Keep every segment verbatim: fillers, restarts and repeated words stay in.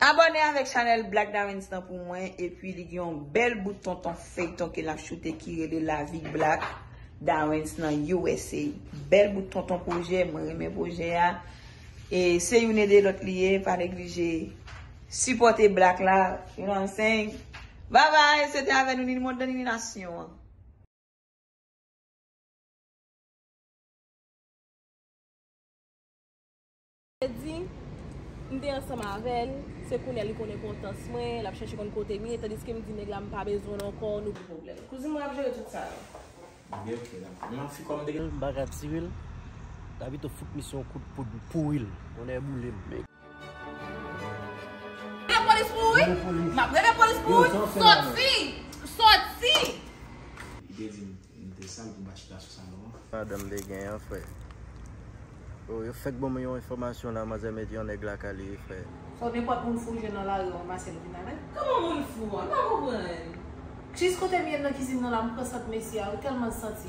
Abòne avèk chanèl Black Dawens lan pou mwen, epi li gen yon bèl bout tonton feyton ke l ap choute ki rele Lavi Black Dawens nan U S A. Bèl bout tonton pwojè, mwen renmen pwojè a. E se youn ede lòt li ye, pa neglije sipòte Black la, you know what I'm saying? Bye bye, se te avè nou Nini Mondan, Nini Nasyon an. Di, m te ansanm avè l, se kounye a li konn enpòtans mwen, l ap chèche konn kote m ye, tandiske m di nèg la m pa bezwen l ankò, nou gen pwoblèm. Kouzin mwen ap jere tout sa yo. Byen, ok, dakò. Men fi kòm te gen. M pa ka tire l. Davito fout misye yon kout poud pouri l. Tonnè boule m. Rele polis pou ou, wi. M ap rele polis pou ou, wi. Sòti! Sòti! Li te di m, m te sal pou m pa chita sou salon an. Madanm te gen an, frè. Oh, yo fèk ban mwen yon enfòmasyon la, manzè mete yon nèg lakay li, frè. Fò nenpòt moun fou jwenn nan lari, w ranmase l vin avè l. Kòman moun fou an? M pa konprann. Jis kote m ye nan kizin nan la, m pran sant mesye a, ou tèlman santi.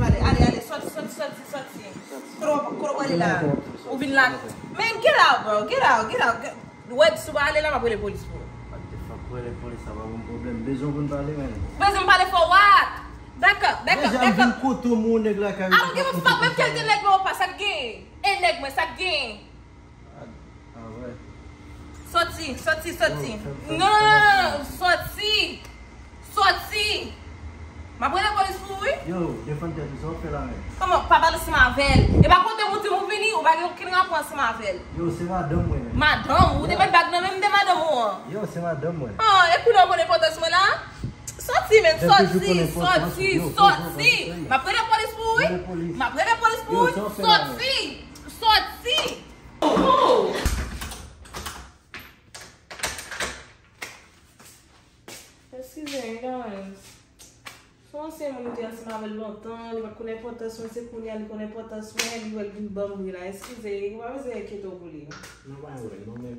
Ale, ale, sòti, sòti, sòti, sòti. Kote w, kote w prale la? Ou vin la. Man, get out, bro. Get out, get out. Get... Wè, si w pa ale la, m ap rele polis pou ou. What the fuck, rele polis, sa pa bon pwoblèm. Bezwen pou n pale, man. Bezwen pale for what? Back up, back up, back up. Deja, m vin kote w, mon nèg la, kare. I don't give a fuck, menm kèlke nèg mwen ou pa, sa k gen? E nèg mwen, sa k gen? Ah, ah, wè. Sòti, sòti, sòti. Yo, fè m, fè m, non, non, fè m non, non, non, sòti. Sòti. M ap rele polis pou ou, wi. Yo, defann tèt ou, sa w ap fè la menm? Kòman, pa pale ansanm avè l. E pa kote ou di m ou vini, ou pa gen okenn rapò ansanm avè l. Yo, se madanm mwen menm. Madanm, ou te met bag nan men m de madanm ou an. Yo, se madanm mwen. Ah, e kounye a w konn enpòtans mwen la? Sòti, men, sòti, sòti, sòti. M ap rele polis pou ou, wi. M ap rele polis pou ou, wi. Sòti, sòti. Oh! Eskize, guys. Se yon ansyen moun m te ansanm avè l lontan, li pa t konn enpòtans mwen, se kounye a li konn enpòtans mwen, li wè l vin ban m bri la. Eskize, ou pa bezwen enkyete w pou li. Non, pa gen pwoblèm, non, men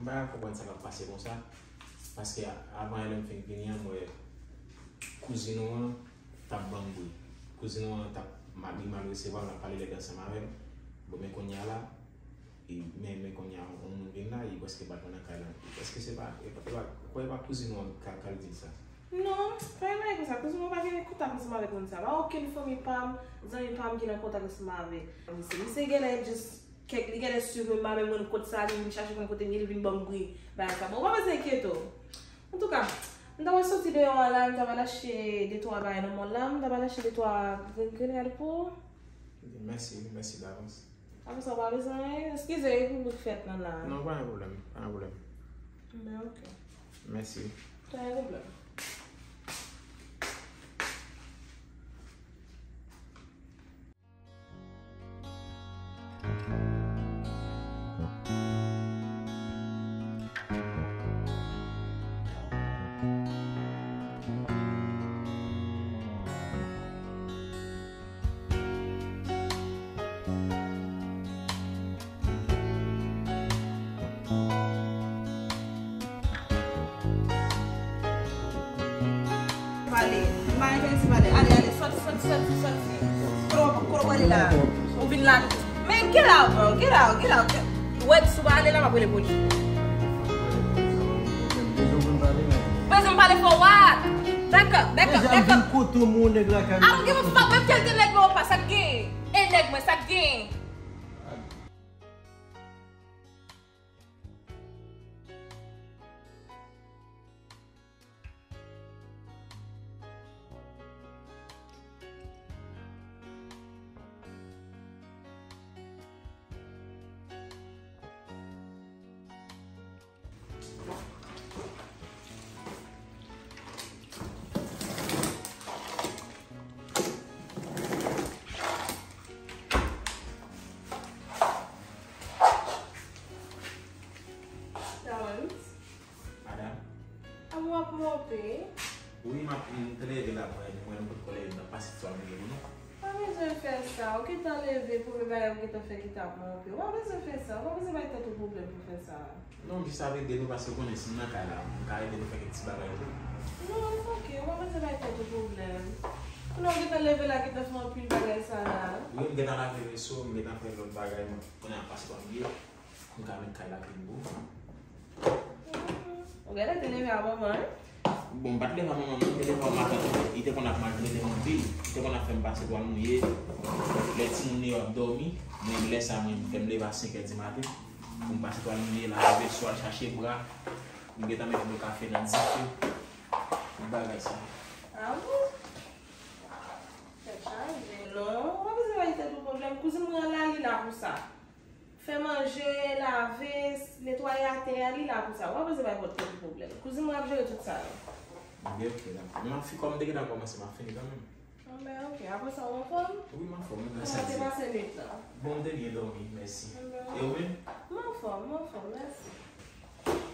m pa ka konprann sa k ap pase konsa. Paske a-, avan lè m fin vini an, m wè kouzin ou an t ap ban m bri. Kouzin ou an t ap mal, li mal resevwa m, l ap pale lèd ansanm avè m. Bon, men kounye a la, e, men, men kounye a, yon moun vin la, li prèske bat mwen nan kay la. Èske se pa, e pa, e pa, kwè e pa kouzin ou an k al, k al di l sa? Non, pa gen bagay konsa. Kouzin ou an pa gen kontak ansanm avèk moun sa. Pa okenn fanmi pa m, zanmi pa m ki nan kontak ansanm avè misye. Misye genlè just kèk, li genlè swiv mwen, m pa menm konn kot sa, li vin chache konn kote m ye, li vin ban m bri, bagay sa. Bon, ou pa bezwen enkyete w. Antouka, m ta pral soti deyò a la, m ta pral achte de twa bagay nan mall la, m ta pral achte de twa grenn, grenn rad pou ou. Mèsi, mèsi davans. Apre sa, ou pa bezwen anyen? Eskize, e pou bout fèt lan la? Non, pa gen pwoblèm, pa gen pwoblèm. Ben, ok. Mèsi. Pa gen pwoblèm. Pale. M pa enterese pale. Ale, ale, sòti, sòti, sòti, sòti. Kote w, kote w prale la? Ou vin la. Man, get out, bro. Get out, get out. Get... Wè, si w pa ale la, m ap rele polis. Bezwen pale for what? Back up, back up, back up. Deja m vin kote w, mon nèg la, kare. I don't give a fuck, menm kèlke nèg mwen ou pa, sa k gen? E nèg mwen, sa k gen? Leve la, mwen, mwen, nou potko leve, m t ap pase sou anpil pou nou. Pa bezwen fè sa. Ou gentan leve, premye bagay ou gentan fè gentan ap monte. Ou pa bezwen fè sa. Ou pa bezwen bay tèt ou pwoblèm pou fè sa. Non, m jis ap ede nou paske ou konnen si m nan kay la, m ka ede nou fè kèk ti bagay tou. Non, it's ok. Ou pa bezwen bay tèt ou pwoblèm. Kounye a ou gentan leve la, gentan fè anpil bagay sa la. Wi, m gentan lave veso, m gentan fè lòt bagay, mwen. Kounye a pase pa bliye. M ka met kay la clean pou ou. Ou genlè te leve a manman, wi? Bon, m pa t leve a manman, non, m te leve a matant. Li te konn ap maltrete m anpil. Li te konn ap fè m pase twal mouye. Lè timoun yo ap dòmi, mwen, lè sa, mwen, fè m leve a senk è di maten. Pou m pase twal mouye, lave veso, al chache bra. M gentan met dlo kafe nan dife. Tout bagay sa. Ah bon? Tèt chaje. Non, ou pa bezwen bay tèt ou pwoblèm. Kouzin mwen an la, li la pou sa. Fè manje, lave, netwaye atè a, li la pou sa. Ou pa bezwen bay tèt ou pwoblèm. Kouzin mwen ap jere tout sa yo. Ebyen, ok, dakò. Men m ap fi-, kòm m te gentan kòmanse, m ap fini kanmenm. Anben, ok. Apre sa, ou anfòm? Wi, m anfòm, wi, gras a Dye. Kòman te pase nwit lan? Bon, m te byen dòmi, mèsi. Anben, e ou menm? M anfòm, m anfòm, mèsi.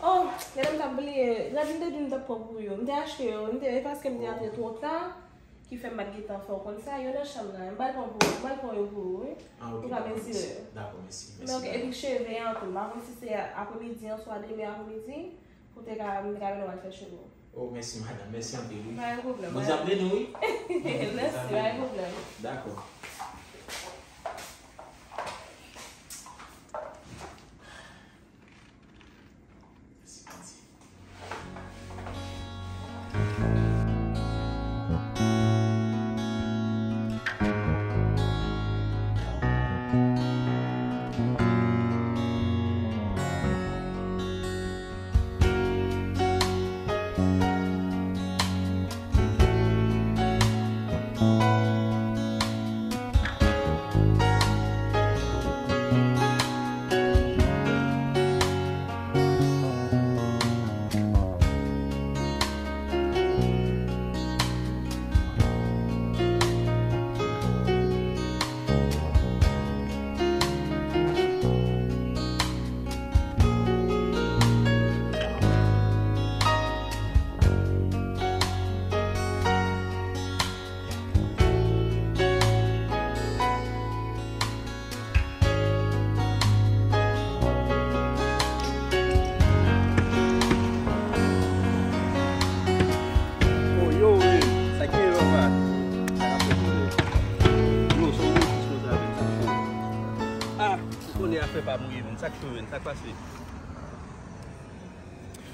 Oh, gade m t ap bliye. Rad m te di m t ap pran pou yo. M te achte yo. M te, e paske m te antre twò ta. Ki fè m pa t gentan fè w konn sa, yo nan chanm nan. M pral pran pou, m pral pran yo pou ou, wi. Ah, ok, dakò, mèsi. Dakò, mèsi, mèsi. Men ok, epi cheve an tou, m pa konn si se apremidi an, swa demen apremidi, pou te ka, m te ka vin wè fè cheve w. Oh, mèsi, madanm, mèsi anpil, wi. Pa gen pwoblèm. Bondye ap beni w, wi. Mèsi, pa gen pwoblèm. Dakò. Oh, yo, men, sa k gen yo, papa? Sa k ap fèt, men? Yo, se yon motis konsa, men, sa k cho. Ah, ou konnen afè pa m wi, men, sa k cho, men, sa k pase?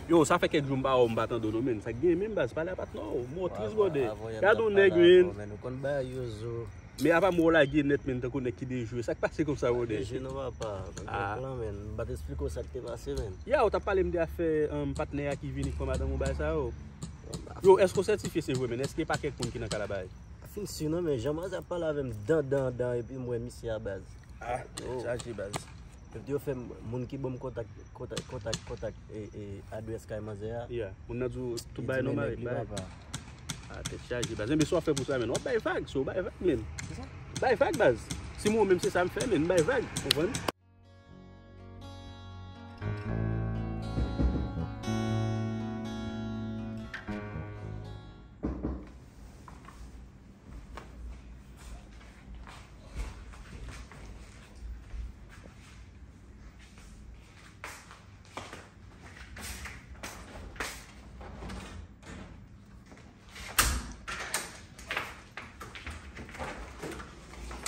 Yo, sa fè kèk jou m pa wè w, m pa tande w non, men. Sa k gen menm baz, pale a patnè w. Motriz, brother. Gade yon nèg, men. Ou konn bagay yo zo. Men apa m wè w lage nèt, men, tankou nèg ki dejwe. Sa k pase konsa, brother? Dejwe non, papa. Mwen te plan, men. M pa t esplike w sa k te pase, men. Ya, ou t ap pale m de afè, um, patnè a ki vini k pran madanm ou bagay sa yo. Yo, èske w sètifye se vre, men? Èske pa kèk moun ki nan kay la bay? Fin si non, men jan manzè ap pale avè m dan, dan, dan, epi m wè misye a baz. Ah, chaje baz. Epi yo fè m, moun ki ban m kontak, kontak, kontak, kontak, e, e, adrès kay manzè a. Yeah. Moun nan di w tout bagay nòmal, li bay. Ah, tèt chaje baz. Enben, sa w ap fè pou sa, men. W ap bay vag, so bay vag, men. Bay vag, baz. Si mwen menm se sa m fè, men, m bay vag. Konprann?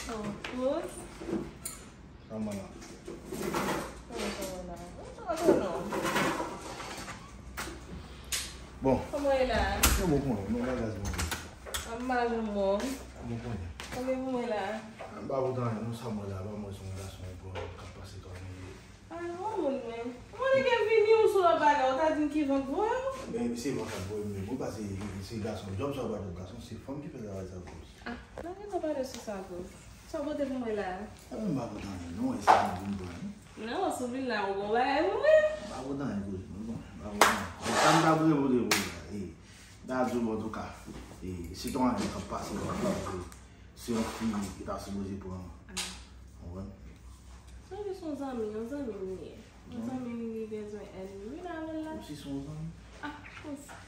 Oh, Rose. Kòman la? Kòman, kòman la? Kòman, non? Bon. Kòman e la? Yo, bon, konnen, nou bagay bon. An mal ou mò. Bon, konnen. Kòman pou mwen la? An ba ou dan, nou sa mwen la, ba mwen se yon gason, bon, k ap pase kòman ye. Ay, yon moun, men. Yon nèg vini ou sou lòt bagay, ou ta di m ki van k voye w? Men, se van k ap voye m, men. Bon, pase, se gason. Djòb sa w pa djòb gason, se fanm ki fè travay sa, Rose. Ah, nou gentan pale sou sa, Rose. Sa w pote pou mwen la? Sa menm pa pote anyen, non, e se fanm vin pran, non. Non, si w vin la, ou gon bagay pou mwen. M pa pote anyen pou li, non, bon, m pa pote anyen. Sa m ta vle pote pou li la, e, m ta di w, bon, antouka, e, se yon nèg k ap pase, bon, se yon fi ki ta sipoze pran. Ah. Konprann? Sonje se yon zanmi, yon zanmi m li ye. Yon zanmi m li bezwen èd li. Vin avè l la. Ou si se yon zanmi? Ah, konsa.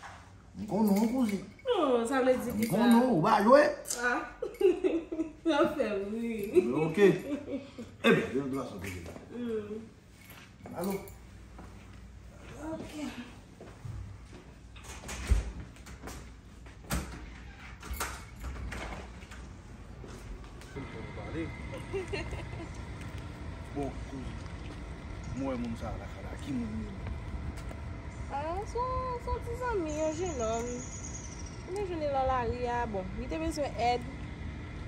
M konnen w, kouzin. Non, sa vle di ki sa? M konnen w, ou pa jwe. Ah. Sa fè m ri. Ok. Ebyen, de tout fason, kouzin. Hmm. Alo. Ok. Bon, kouzin, mwen wè moun sa a lakay la, ki moun li ye menm? Ah, se yon, se yon ti zanmi, yon jenòm. Mwen jwenn li nan lari a, bon, li te bezwen èd.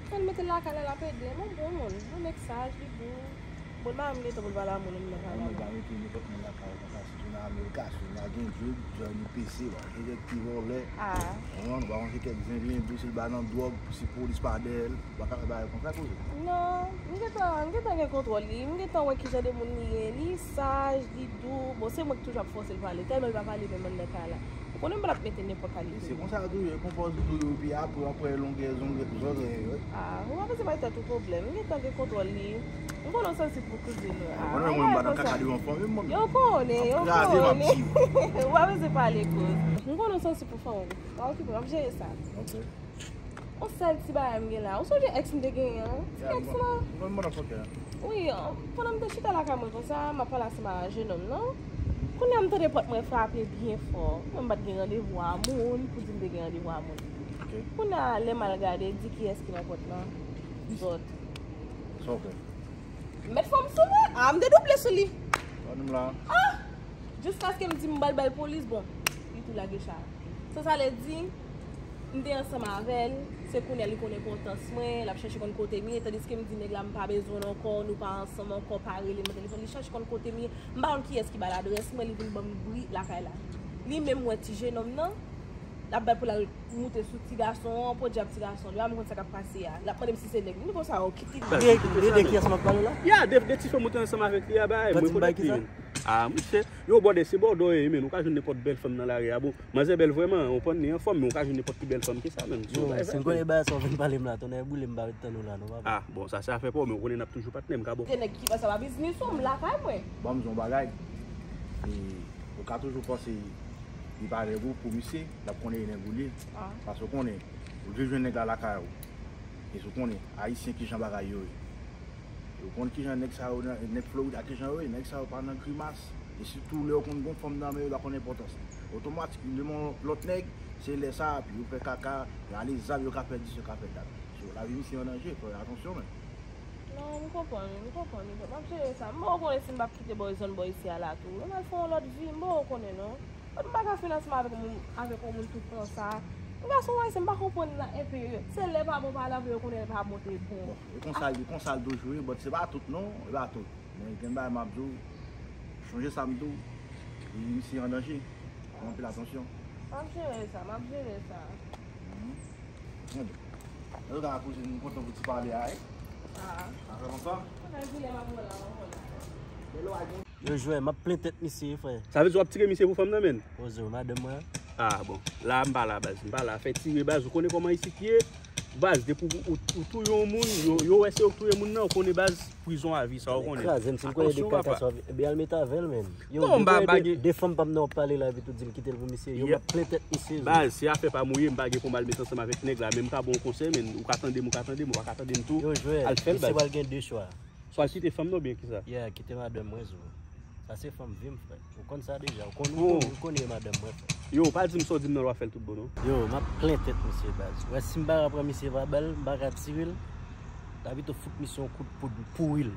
Fè l mete l lakay la, l ap ede. Bon, bon moun, yon nèg saj, li dou. Bon, l pa menm gen tan pou l pale a moun nan kay la. Moun pa mete nenpòt moun lakay ou konsa, sitou nan Amerik, si w pa gen djòb, djòb li pese, w pa gen nèg ki vòlè. Ah. Ou konprann, ou pa konn se kèk zen li enbesil ba nan dwòg, si polis pa dèyè l, ou pa ka fè bagay konsa, kouzin. Non, m gentan, m gentan gen kontwòl li, m gentan wè kijan de moun li ye, li saj, li dou, bon, se mwen ki toujou ap fòse l pale, tèlman li pa pale menm anndan kay la. Ou konnen m pa t ap mete nenpòt kalite. Se konsa tou, yo pran pòz tou, yo, epi apre, apre longè, zòrèy, wi. Ah, ou pa bezwen bay tèt ou pwoblèm. M gentan gen kontwòl li. M konnen w sansib pou kouzin ou. Ah, mwen menm, m pa nan kaka devan fanmi m, mwen menm. Yo konnen, yo konnen. Ou pa bezwen pale koz. M konnen w sansib pou fanmi w. Pa okipe, m ap jere sa. Ok. Yon sèl ti bagay m gen la. Ou sonje èks m te genyen an? Ti èks lan. Wi, pandan m te chita lakay mwen konsa, m ap pale ansanm ak jenòm nan. Kounye a m tande pòt mwen frape byen fò. Mwen m pa t gen randevou a moun, pou di m te gen randevou a moun. Ok. Kounye a, lè m al gade, di kiyès ki nan pòt lan? Zòt. Sa w fè? M mèt fè m sou mwen. Ah, m te double sou li. Ann m la. Ah! Jiskaske m di m pral ba l polis, bon, li tou lage cha. So, sa vle di, m te ansanm avè l, se kounye a li konn enpòtans mwen, l ap chèche konn kote m ye, tandiske m di nèg la m pa bezwen l ankò, nou pa ansanm ankò, pa rele m nan telefòn, li chèche konn kote m ye. M pa konn kiyès ki ba l adrès mwen, li vin ban m bri lakay la. Li menm wè ti jenòm nan, l ap bay pou l al moute sou ti gason an, podyab ti gason, li pa menm konn sa k ap pase a. L ap mande m si se nèg li, m di konsa, oh, kite li. De, de, de kiyès m ap pale la? Ya, de, de ti fanm ou te ansanm avèk li a, bay, mwen konnen ki moun. Ah, monchè, yo bòdè, se bòdè yo ye, men ou ka jwenn nenpòt bèl fanm nan lari a. Bon, manzè bèl vrèman, ou konn li anfòm, men ou ka jwenn nenpòt pi bèl fanm ke sa menm. Yo, si m konnen bagay sa w vin pale m la, tonnè boule m pa ret tann ou la, non, papa. Ah, bon, sa se afè pa w, men ou konnen n ap toujou patnè, m ka ba w. Se nèg ki fè sa pa biznis ou, m lakay mwen. Ban m di w yon bagay. E, ou ka toujou panse li pa nèg ou pou misye, l ap konnen e nèg ou li ye. Ah. Paske ou konnen, ou te jwenn nèg la lakay ou. E si w konnen, Ayisyen kijan bagay yo ye. Yo konn kijan nèg sa yo, nèg Florid a kijan yo ye, nèg sa yo pa nan grimas. E sitou lè yo konn gon fanm nan men yo, yo pa konn enpòtans li. Otomatik, li men yon lòt nèg, se lè sa, yo fè kaka, yo ale zam, yo ka fè dis, yo ka fè dat. So, lavi misye an danje, fè atansyon, men. Non, m konprann, m konprann. M ap jere sa. M poko konnen si m p ap kite bò zòn bò isi a la tou. M al fè yon lòt vi, m poko konnen, non. M pa ka fin ansanm avèk moun, avèk yon moun tout tan sa. M gason ayisyen, m pa konprann nan enpe. Se lè pa bon pale avè yo konnen lè pa bon te bon. Bon, e konsa, e konsa l toujou ye, but se pa tout non, e pa tout. Men gen bagay m ap di w, chonje sa m di w, misye an danje. Fè anpil atansyon. M ap jere sa, m ap jere sa. Mhm. Antouka, kouzin, m kontan pou ti pale a, wi. Ah. Sa fè lontan. Kontan di lè m ap wè la, m ap wè la. Yo jwè, m ap plen tèt misye, frè. Sa vle di w ap tire misye pou fanm nan, menn? Poze w, madanm mwen. Ah, bon. La, m pa la, baz. M pa la. Fè tire, baz. Ou konnen kòman isit ye? Baz, depi ou, ou, ou touye yon moun, yo, yo wè se yo k touye moun nan, ou konnen, baz, prizon avi, sa ou konnen. Kraze m, si m konnen de kaka sa, ebyen al met avè l, menn. Yo, non, m pa, de, de fanm pa m nan w ap pale la, epi tou di m kite l pou misye. Yo, m ap plen tèt misye, zo. Baz, se afè pa m ou ye, m pa gen pou m al met ansanm avèk nèg la, men m ka ba w yon konsèy, men ou ka tande m, ou ka tande m, ou pa ka tande m tou. Yo, jwè, al fè l, baz. Misye pral gen de chwa. Swa l kite fanm nan oubyen kisa? Yeah, kite madanm mwen, zo. Sa se fanm vi m, frè. Ou konn sa deja. Ou konn, ou konn, ou konn e madanm mwen, frè. Yo, pa di m sa w di m nan, w a fè l tout bon, non. Yo, m ap plen tèt misye, baz. Wè, si m pa ka pran misye pa bal, m pa ka tire l, ta pito fout misye yon kout poud pouri l.